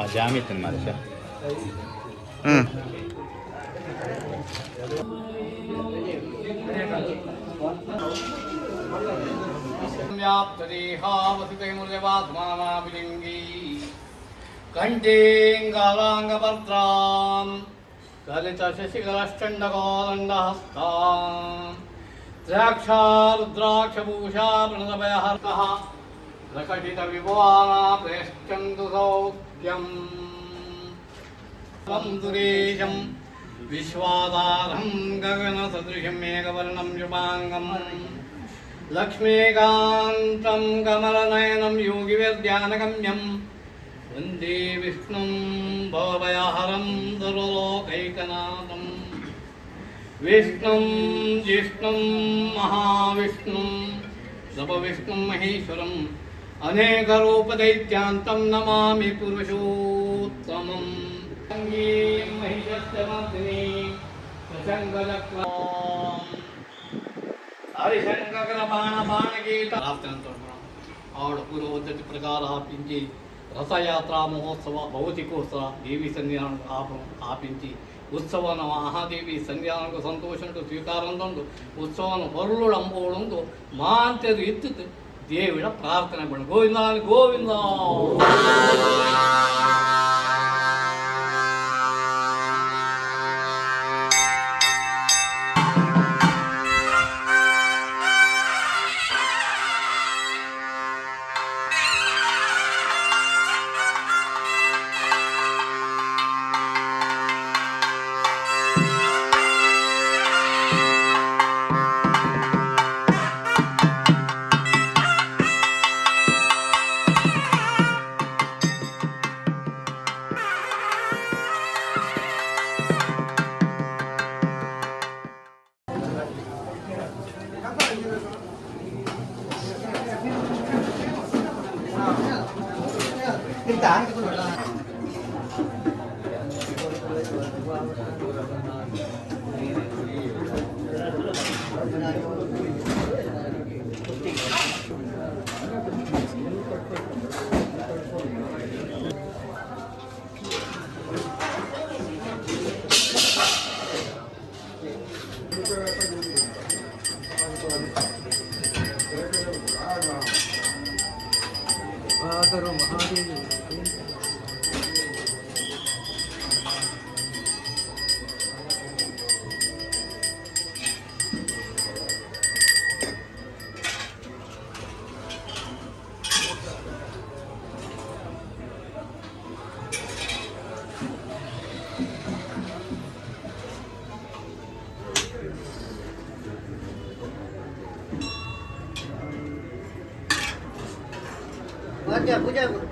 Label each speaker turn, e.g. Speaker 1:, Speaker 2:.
Speaker 1: ಜಾಮಿತ್ತು ಮಾರ್ಷ.
Speaker 2: ವ್ಯಾಪ್ತದೇಹಾವಸಿತೈಮೃಜವಾತ್ಮಾನಾಭಿಲಿಂಗೀ ಕಂಠೇಂಗಾಲಾಂಗಪತ್ರಾಂ ಕಲಿತ ಶಶಿಕಲಶ್ಚಂಡಕೋದಂಡಹಸ್ತಾಂ ದ್ರಾಕ್ಷಾರುದ್ರಾಕ್ಷಭೂಷಾ ಪ್ರಣತಭಯಹರ್ತಃ ಪ್ರಕಟಿತ ವಿಭುವಾನಾ ಪ್ರೇಶ್ಚಂದು ಸೌಖ್ಯಂ ತ್ವಂ ಸುರೇಶಂ ವಿಶ್ವಾಧಾರಂ ಗಗನಸದೃಶಂ ಮೇಘವರ್ಣಂ ಶುಭಾಂಗಂ ಲಕ್ಷ್ಮೀಕಾಂತಂ ಕಮಲನಯನಂ ಯೋಗಿವಿರ್ಧ್ಯಾನಗಮ್ಯಂ ವಂದೇ ವಿಷ್ಣುಂ ಭವಭಯಹರಂ ಸರ್ವಲೋಕೈಕನಾಥಂ ವಿಷ್ಣುಂ ಜಿಷ್ಣುಂ ಮಹಾವಿಷ್ಣುಂ ಸಪವಿಷ್ಣುಂ ಮಹೇಶ್ವರಂ ಅನೇಕರೂಪದೈತ್ಯಾಂತಂ ನಮಾಮಿ ಪುರುಷೋತ್ತಮಂ. ಅಂಗೀಂ ಮಹಿಷಸ್ಯ ಮರ್ದಿನಿ ಪ್ರಸಂಗಚಕ್ರಾಂ ಹರಿಶಂಕರ ಬಾಣ ಬಾಣಗೀತ ಆವಡ ಪೂರ್ವ ಪದ್ಧತಿ ಪ್ರಕಾರ ಆಪಿಂಚಿ ರಥಯಾತ್ರಾ ಮಹೋತ್ಸವ ಭೌತಿಕೋತ್ಸವ ದೇವಿ ಸನ್ನಿಧಾನ ಆಪಿಂಚಿ ಉತ್ಸವನ ಮಹಾದೇವಿ ಸನ್ನಿಧಾನಕ್ಕೆ ಸಂತೋಷ ಸ್ವೀಕಾರ ಉತ್ಸವನ ಹೊರಳು ಅಂಬೋಳೊಂದು ಮಾಂತ್ಯದು ಇತ್ತು ದೇವಿಡ ಪ್ರಾರ್ಥನೆ ಬಣ್ಣ ಗೋವಿಂದ ಗೋವಿಂದ.
Speaker 3: ಪೂಜೆ ಪೂಜೆ.